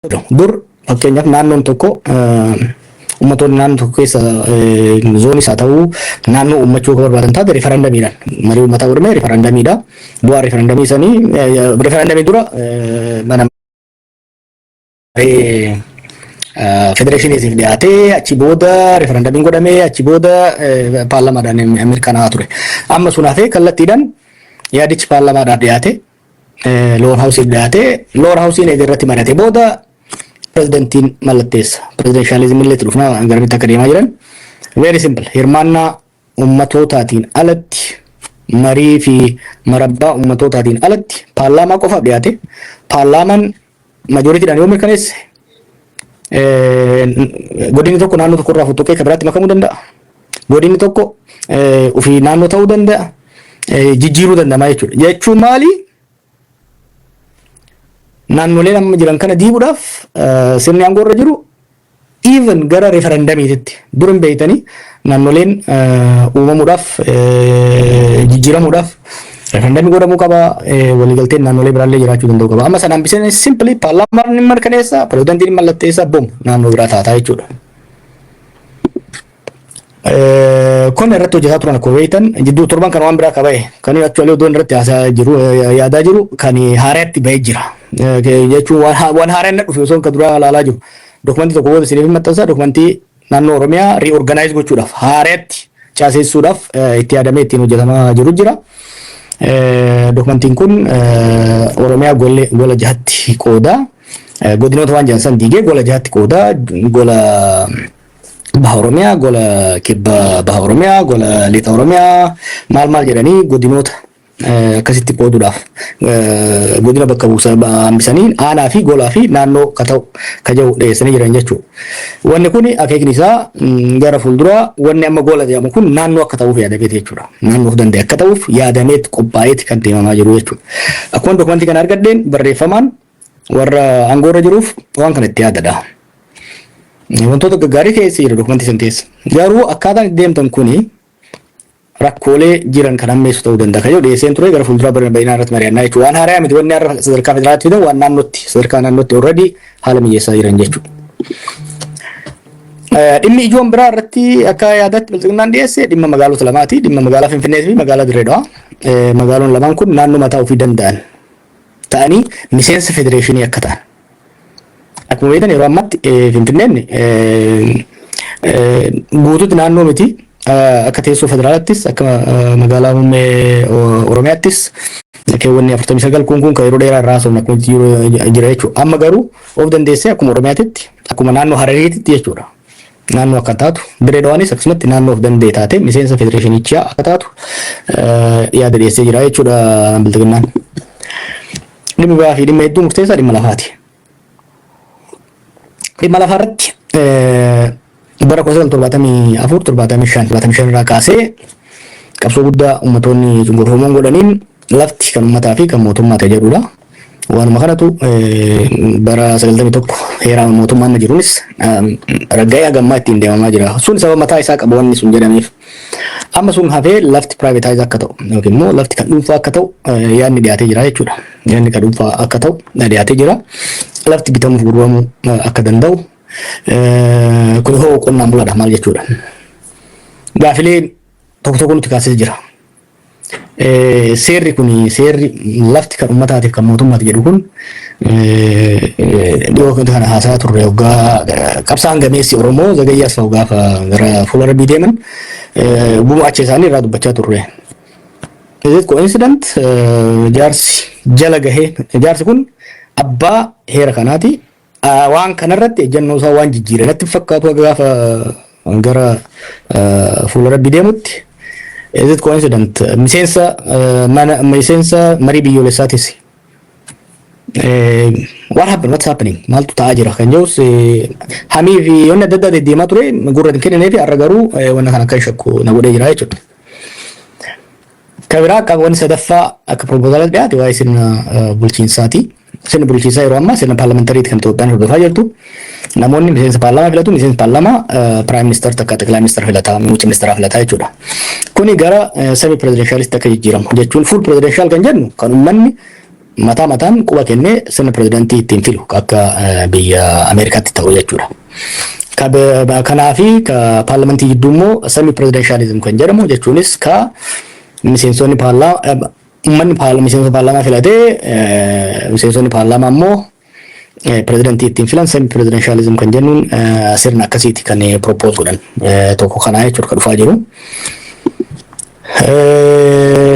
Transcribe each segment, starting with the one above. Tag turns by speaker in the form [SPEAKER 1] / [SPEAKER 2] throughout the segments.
[SPEAKER 1] Dur fakkeenyaaf naannoon tokko, uummattoonni naannoo tokko keessa zoonis haa ta'uu, naannoo uummachuu akka barbaadan taate, referendamiidhaan marii uummataa godhamee referendamiidha. Bu'aa referendamii sanii referendamii dura mana maree federeeshiniitiif dhiyaatee, achi booda referendamiin godhamee, achi booda paarlamaadhaan mirkanaa'aa ture. Amma sun hafee kallattiidhaan yaadichi paarlamaadhaaf dhiyaate, lower houseiif dhiyaate, lower houseiin eega irratti mari'ate booda pirezidantiin mallatteessa. Presidentialismii illee itti dhufnaa, garamitti akka deemaa jiran. Very simple. Hirmaannaa uummattootaatiin alatti, marii fi marabbaa uummattootaatiin alatti paarlaamaa qofaaf dhiyaate. Paarlaamaan majoritydhaan yoo mirkaneesse, godinni tokko naannoo tokko irraa fottoqee kan biraatti makamuu danda'a. Godinni tokko ofii naannoo ta'uu danda'a. Jijjiiruu danda'a jechuudha. Jechuun maali? Naannoleen amma jiran kana diiguudhaaf sirni aangoo irra jiru even gara referendamiititti dur hin beeytanii, naannoleen uumamuudhaaf, jijjiiramuudhaaf referendamii godhamuu qaba, waliigalteen naannolee biraallee jiraachuu danda'u qaba. Amma sanaan biseen simply paarlaamaan ni mirkaneessa, pirezidaantiin ni mallatteessa, boom, naannoo biraa taataa jechuudha. Kun irratti hojjetaa turan akkuma beektan. Jidduu torban kan waan biraa qaba'e kan actually odoon irratti haasaa jiru, yaadaa jiru, kan haaraatti bahee jira. Jechuun waan haaraan na dhufe osoo kan duraa ilaalaa jiru. Dokumentii tokko booda isiniif maxxansa, dokumentii naannoo Oromiyaa reorganize gochuudhaaf, haaraatti caasessuudhaaf itti yaadamee ittiin hojjetamaa jiru jira. Dokumentiin kun Oromiyaa gola jahatti qooda. Godinoota waan jiran san diigee gola jahatti qooda. Gola baha Oromiyaa, gola kibba baha Oromiyaa, gola lixa Oromiyaa, maal maal jedhanii godinoota akkasitti qooduudhaaf, godina bakka buusa hambisanii aanaa fi golaa fi naannoo ka ta'u ka jiru dhiyeessanii jiran jechuudha. Wanni kun akeekni isaa gara fuulduraa wanni amma gola jedhamu kun naannoo akka ta'uuf yaadameeti jechuudha. Naannoo of danda'e akka ta'uuf yaadameet qophaa'eeti kan deemamaa jiru jechuudha. Akkuma dokumentii kana argadheen barreeffamaan warra aangoorra jiruuf waan kana itti yaadadha. Wantoota gaggaarii keessa jira dokumentii san keessa. Garuu akkaataan itti deemtan kuni rakkoolee jiran kan hammeessu ta'uu danda'a. Kan jedhu dhiyeesseen ture, gara fuulduraa bal'inaa irratti mari'annaa jechuudha. Waan haaraa miti wanni har'a sadarkaa federaalaatti fidan, waan naannootti, sadarkaa naannootti already haala mijeessaa jiran jechuudha. Dhimmi ijoon biraa irratti akka yaadatti bilxiginnaan dhiyeesse dhimma magaalota lamaati. Dhimma magaalaa Finfinnee fi magaalaa Dirree Dhawaa. Magaalonni lamaan kun naannoo mataa ofii danda'an ta'anii miseensa federeeshinii akka ta'an. Akkuma beektan yeroo ammaatti Finfinneen guutuutti naannoo miti. Akka teessoo federaalaattis, akka magaalaa muummee Oromiyaattis keewwanni 49 kun kan yeroo dheeraa irraa haasofne akkuma jira jechuudha. Amma garuu of dandeessee akkuma Oromiyaatitti, akkuma naannoo Harariititti jechuudha. Naannoo akka taatu, Dirree Dhawaanis akkasumatti naannoo of danda'e taate miseensa federeeshinichaa akka taatu yaada dhiyeessee jira jechuudha bilxiginnaan. Dhimmi biraa fi dhimma hedduu murteessaa dhimma lafaati. Dhimma lafaa irratti bara 1974, 75, 75 irraa kaasee qabsoo guddaa uummattoonni cunqurfamoon godhaniin lafti kan uummataa fi kan mootummaa ta'e jedhudha. Waanuma kanatu bara 91 heera mootummaa amma jiruunis ragga'ee hagammaa ittiin deemamaa jira. Sun sababa mataa isaa qaba wanni sun jedhameef. Amma sun hafee lafti privatize akka ta'u yookiin immoo lafti kan dhuunfaa akka ta'u yaadni dhiyaatee jira jechuudha. Yaadni kan dhuunfaa akka ta'u dhiyaatee jira. Lafti bitamuuf gurguramuu akka danda'u, kun hoo qonnaan bulaadha maal jechuudha. Gaafilee tokko tokko nuti kaasee jira. Seerri kun, seerri lafti kan uummataatiif kan mootummaati jedhu kun, dhiyoo kana haasaa turre, hoggaa qabsaan gameessi Oromoo Zagayyaa Asfaaw gaafa gara fuula rabbii deeman gumaacha isaanii irraa dubbachaa turre. Is it coincident jaarsi jala gahee, jaarsi kun abbaa heera kanaati, waan kanarratti ejjennoo isaa waan jijjiire natti fakkaatu gaafa gara fuula rabbii deemutti? Is it coincident miseensa mana, miseensa marii biyyoolessaatis? What happened, what's happening, maaltu ta'aa jira kan jedhus hamii fi yoonni adda addaa deddeemaa ture gurra hin kennine fi har'a garuu wanna kana akka shakku na godhee jira jechuudha. Kan biraa akka wanni sadaffaa akka proposalatti dhiyaate waa'ee sirna bulchiinsaati. Sirni bulchiinsaa yeroo ammaa sirna parliamentaryitti kan Itoophiyaan hordofaa jirtu. Namoonni miseensa paarlaamaa filatu, miseensa paarlaamaa prime minister takka ጠቅላይ minister filataa, muummicha ministeeraa filataa jechuudha. Kuni gara semi presidentialitti akka jijjiiramu jechuun, full presidential kan jennu kan uummanni mataa mataan quba kennee sirna pirezidaantii ittiin filu akka biyya Ameerikaatti ta'u jechuudha. Kanaafi ka paarlamentii jidduu immoo semi presidentialism kan jedhamu, jechuunis ka miseensonni paarlaamaa, uummanni miseensota paarlaamaa filatee, miseensonni paarlaamaa immoo pirezidantii ittiin filan, semi presidentialism kan jennuun sirna akkasiiti kan propose godhan tokko kanaa jechuudha kan dhufaa jiru.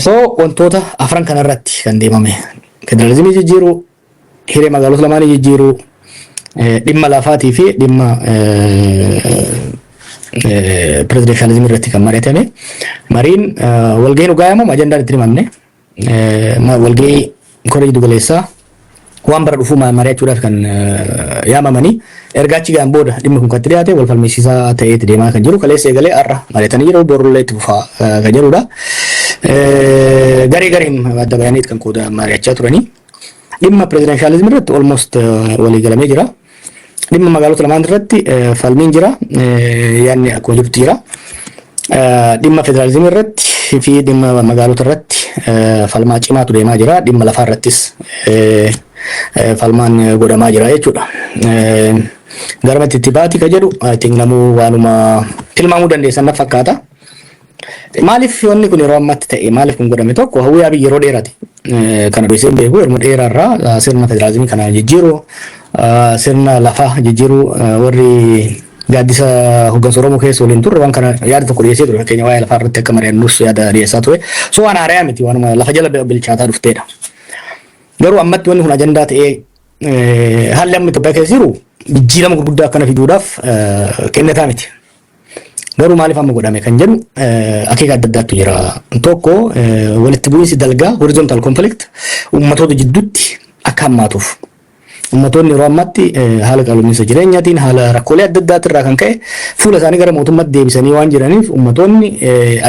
[SPEAKER 1] So wantoota afran kanarratti kan deemame: federalizimii jijjiiruu, hiree magaalota lamaanii jijjiiruu, dhimma lafaatii fi dhimma presidentialismii irratti kan mari'atame. Mariin walgahiin dhugaa yaamamu ajandaan itti himamne. Walgahii koree giddu galeessaa waan bara dhufuu mari'achuudhaaf kan yaamamanii, erga achi ga'an booda dhimmi kun kan itti dhiyaate, wal falmisiisaa ta'eeti deemaa kan jiru. Kaleessa eegalee har'a mari'atanii jiru, borullee itti fufaa kan jirudha. Garee gareen adda bayaniit kan qooda mari'achaa turanii. Dhimma presidentialismii irratti almost walii galamee jira. Dhimma magaalota lamaan irratti falmiin jira. Yaadni akkuma jirutti jira. Dhimma federaalizimii irratti fi dhimma magaalota irratti falmaa cimaatu deemaa jira. Dhimma lafaa irrattis falmaan godhamaa jira jechuudha. Garamatti itti baati ka jedhu, I think, namuu waanuma tilmaamuu dandeessan na fakkaata. Maaliif wanni kun yeroo ammaatti ta'e? Maaliif kun godhame? Tokko, hawwii Abiy yeroo dheeraati. Kana dursee hin beeku, yeroo dheeraarraa sirna federaalizimii kana jijjiiru, sirna lafaa jijjiiru, warri gaaddisa hooggansa Oromoo keessa waliin turre waan kana yaada tokko dhiyeessee ture. Fakkeenya, waa'ee lafaa irratti akka mari'annus yaada dhiyeessaa ture. So waan haaraa miti, waanuma lafa jala bilchaataa dhufteedha. Garuu ammatti wanni kun ajandaa ta'ee, haalli amma Itoophiyaa keessa jiru jijjiirama gurguddaa akkana fiduudhaaf kennataa miti. Garuu maaliif amma godhame kan jedhu akeeka adda addaatu jira. Tokko, walitti bu'iinsi dalgaa, horizontal conflict, uummatoota jidduutti akka hammaatuuf. Uummattoonni yeroo ammaatti haala qaalominsa jireenyaatiin, haala rakkoolee adda addaatirraa kan ka'e fuula isaanii gara mootummaatti deebisanii waan jiraniif, uummattoonni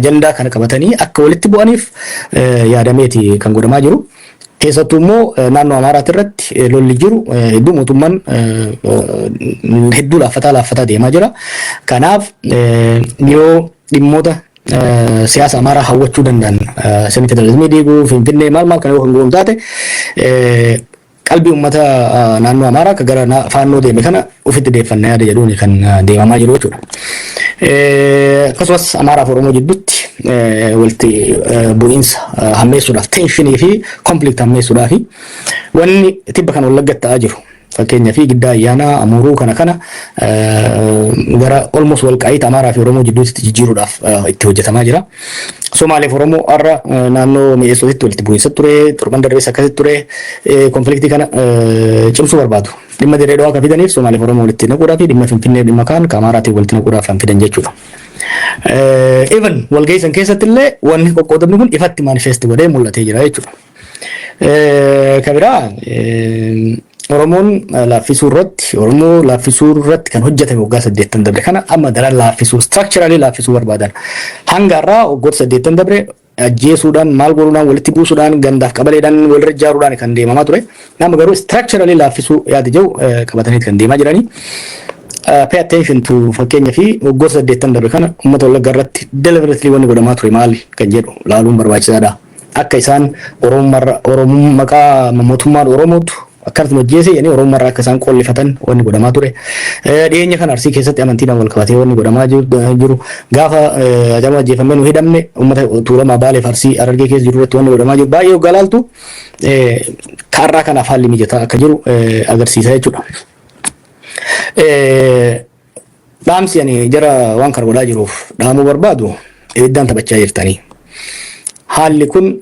[SPEAKER 1] ajandaa kana qabatanii akka walitti bu'aniif yaadameeti kan godhamaa jiru. Keessattuu immoo naannoo Amaaraati irratti lolli jiru hedduu, mootummaan hedduu laaffataa laaffataa deemaa jira. Kanaaf yoo dhimmoota siyaasa Amaaraa hawwachuu danda'an, sirni federalizimii diiguu, Finfinnee maal maal kana yoo kan godhamu taate, qalbii uummata naannoo Amaaraa akka gara faannoo deeme kana ofitti deeffanna yaada jedhuun kan deemamaa jiru jechuudha. Akkasumas Amaaraa fi Oromoo jidduutti walitti bu'iinsa hammeessuudhaaf, tensionii fi conflict hammeessuudhaaf, wanni tibba kana Wallagga ta'aa jiru. Fakkeenyaa fi Giddaa Ayyaanaa, Amuruu kana gara almost walqaa'iita Amaaraa fi Oromoo jidduutti jijjiiruudhaaf itti hojjetamaa jira. Somaaliif Oromoo har'a naannoo Mi'eessootitti walitti bu'iinsa ture, torban darbees akkasitti ture, conflictii kana cimsuu barbaadu. Dhimma Dirree Dhawaa kan fidaniif Somaaliif Oromoo walitti naquudhaa fi dhimma Finfinnee, dhimma kaan ka Amaaraatiin walitti naquudhaaf kan fidan jechuudha. Even walgahii san keessatti illee wanni qoqqoodamni kun ifatti manifest godhee mul'atee jira jechuudha. Ka biraa, Oromoon laaffisuu irratti, Oromoo laaffisuu irratti kan hojjetame waggaa 80 dabre kana amma daran laaffisuu, structurally laaffisuu barbaadan. Hanga har'aa waggoota 80 dabre ajjeesuudhaan, maal godhuudhaan, walitti buusuudhaan, gandaaf qabaleedhaan walirra ijaaruudhaan kan deemamaa ture. Nama garuu structurally laaffisuu yaada jiru qabatanii kan deemaa jiranii. Pay attention to, fakkeenya fi waggoota 80 dabre kana uummata Wallaggaa irratti deliberately wanni godhamaa ture maali kan jedhu laaluun barbaachisaadha. Akka isaan Oromummaa maqaa mootummaan Oromootu akkanatti hojjeese jedhanii Oromummaarraa akka isaan qollifatan wanni godhamaa ture. Dhiyeenya kana Arsii keessatti amantiidhaan wal qabatee wanni godhamaa jiru, gaafa Haacaaluu ajjeefamee nu hidhamne, uummata Tuulamaa, Baaleef Arsii, Harargee keessa jiru irratti wanni godhamaa jiru baay'ee hoggaa laaltu kaarraa kanaaf haalli mijataa akka jiru agarsiisa jechuudha. Dhaamsi ani jara waan kana godhaa jiruuf dhaamuu barbaadu, ibiddaan taphachaa jirtanii. Haalli kun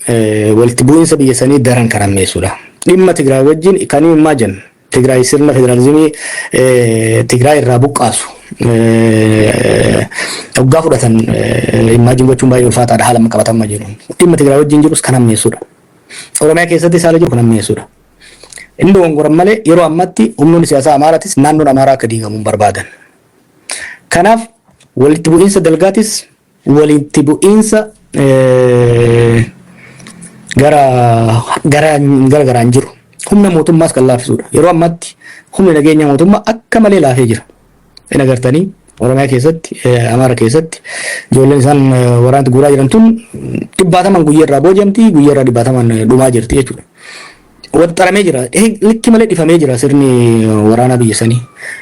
[SPEAKER 1] walitti bu'iinsa biyya sanii daran kan hammeessudha. Dhimma Tigraay wajjin kan imagine Tigraay sirna federaalizimii Tigraay irraa buqqaasu waggaa fudhatan imagine gochuun baay'ee ulfaataadha haala amma qabatamaa jiru. Dhimma Tigraay wajjin jirus kan hammeessudha. Oromiyaa keessatti haala jiru kan hammeessudha. Inni dogongoran malee yeroo ammatti humnoonni siyaasaa Amaaraatis naannoon Amaaraa akka diigamu hin barbaadan. Kanaaf walitti bu'iinsa dalgaatis, walitti bu'iinsa gara gara gara garaan jiru humna mootummaas kan laaffisudha. Yeroo ammaatti humni nageenya mootummaa akka malee laafee jira. Inni agartanii Oromiyaa keessatti, Amaara keessatti ijoolleen isaan waraanatti guuraa jiran tun dhibbaataman guyyaa irraa booji'amti, guyyaa irraa dhibbaataman dhumaa jirti jechuudha. Waxxaramee jira. Likki malee dhifamee jira sirni waraanaa biyya sanii.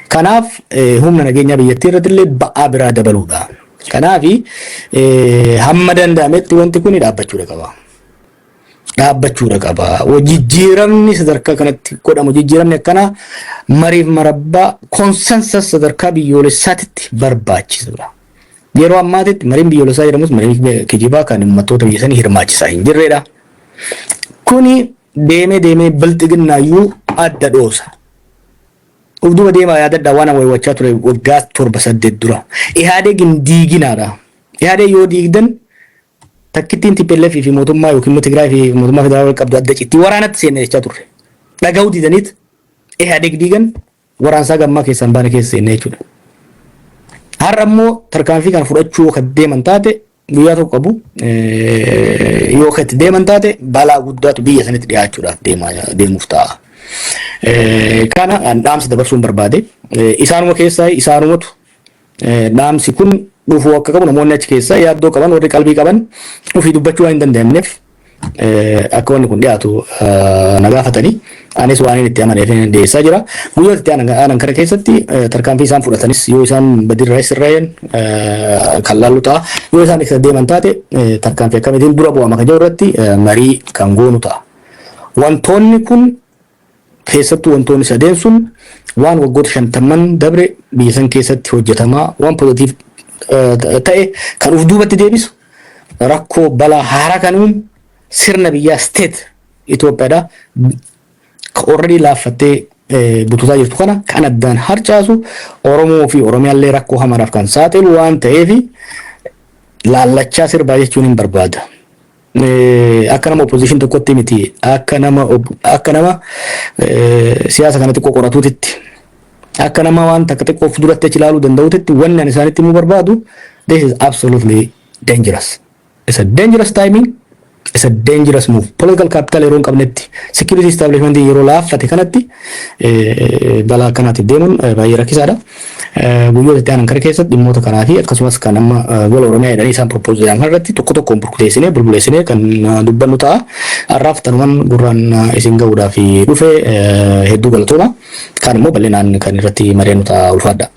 [SPEAKER 1] Kanaaf humna nageenyaa biyyattii irratti illee ba'aa biraa dabaluudha. Kanaaf hamma danda'ametti wanti kun dhaabbachuudha qaba. Dhaabbachuudha qaba. Jijjiiramni sadarkaa kanatti godhamu, jijjiiramni akkanaa mariif marabbaa, consensus sadarkaa biyyoolessaatitti barbaachisuudha. Yeroo ammaatitti mariin biyyoolessaa jedhamus marii kijibaa kan uummattoota biyya sanii hirmaachisaa hin jirredha. Kuni deemee deemee bilxiginnaayyuu adda dhoosa. Uf duuba deemaa yaadadhaa, waan waywachaa ture waggaa 7 8 dura. Ihaadeeg hin diiginaadha. Ihaadeeg yoo diigdan takkittiin TPLF fi mootummaa yookiin immoo Tigraay fi mootummaa federaalaa qabdu adda citti, waraanatti seenna jechaa turre. Dhaga'uu diidaniit Ihaadeeg diigan, waraansaa gammaa keessaan baane keessa seenne jechuudha. Har'a immoo tarkaanfii kana fudhachuu kan deeman taate, guyyaa tokko qabu yoo kan itti deeman taate, balaa guddaatu biyya sanitti dhiyaachuudhaaf deemuuf ta'a. Kana dhaamsa dabarsuun barbaade. Isaanuma keessaa isaanumatu dhaamsi kun dhufuu akka qabu, namoonni achi keessaa yaaddoo qaban, warri qalbii qaban ofii dubbachuu waan hin danda'amneef, akka wanni kun dhiyaatu na gaafatanii, anis waan inni itti amaneef dhiyeessaa jira. Guyyoota itti aanan kana keessatti tarkaanfii isaan fudhatanis, yoo isaan badirraa sirraa'een kan laallu ta'a. Yoo isaan isa deeman taate, tarkaanfii akkamiitiin dura bu'ama kan jiru irratti marii kan goonu ta'a. Wantoonni kun, keessattuu wantoonni sadeen sun, waan waggoota 50n dabre biyya san keessatti hojjetamaa waan positive ta'e kan uf duubatti deebisu, rakkoo balaa haaraa kan uumu, sirna biyyaa, state Itoophiyaadha ka already laaffattee bututaa jirtu kana kan addaan harcaasu, Oromoo fi Oromiyaallee rakkoo hamaadhaaf kan saaxilu waan ta'eef, laallachaa sirbaa jechuun hin barbaada. Akka nama opposition tokkotti miti, akka nama siyaasa kana xiqqoo qoratuutitti, akka nama waan takka xiqqoo of duratti achi ilaaluu danda'uutitti, wanni ani isaanitti himuu barbaadu, this is absolutely dangerous. It's a dangerous timing. It's a dangerous move. Political capital yeroo hin qabnetti, security establishment yeroo laaffate kanatti balaa akkanaatiif deemuun baay'ee rakkisaadha. Guyyoota itti aanan kana keessatti dhimmoota kanaa fi akkasumas kan amma gola Oromiyaa jedhanii isaan propose jedhan kanarratti tokko tokkoon burkuteessinee bulbuleessinee kan dubbannu ta'a. Har'aaf tanuman gurraan isin gahuudhaaf dhufe. Hedduu galatooma. Kaan immoo bal'inaan kan irratti mari'annu ta'a, ulfaadha.